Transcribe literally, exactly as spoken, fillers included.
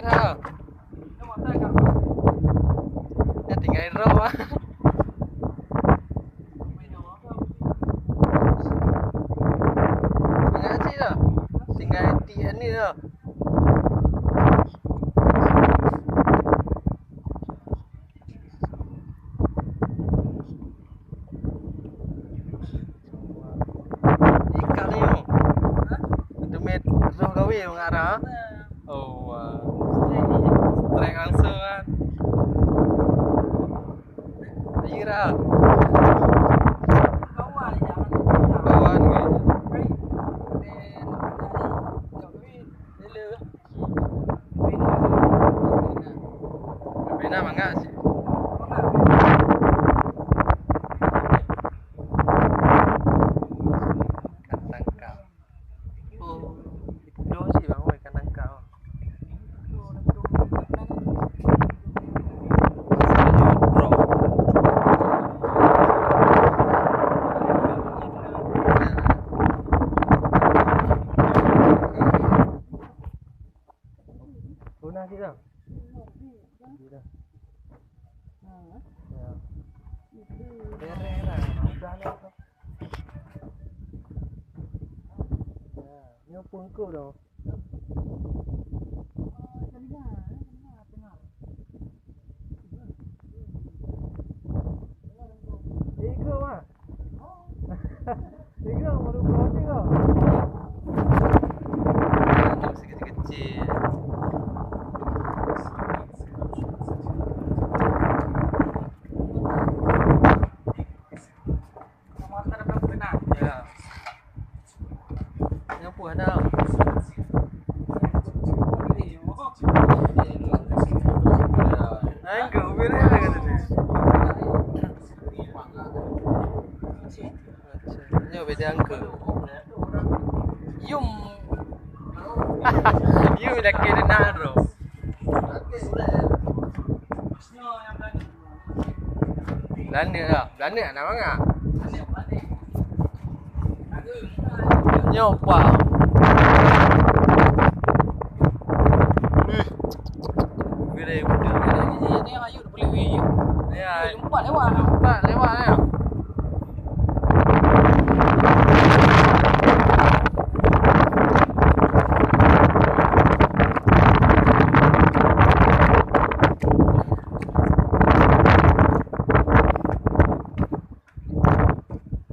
Ha. Ya, tinggai droe, ah. Banyak cit dah. Tinggai T N ni dah. Ikat ni, oh. Teumé roh gawe ngon Ara. Oh, wah. Strike langsung kan. Ayo, Ra. Kawan ke? Bina mangat sih. Ikan tangkap. Oh, itu sih bang, oh, ikan tangkap. Guna sikit lah. Guna. Ya. Beres lah. Mudah lah tu. Ya. Nyoe pun keu dah. Tiga mah. Tiga baru berapa tiga? Kecil-kecil. Ya. Yang pun ada. Anggur, bila ada kata dia? Nyoe beda anggur. Yum. Yum dah kena nak tu. Belanda lah. Belanda nak mangat. Nyoe pa. Wih. Bila betul. Ini ayu boleh wih. Ya. Lompat lewat. Lompat lewat ya.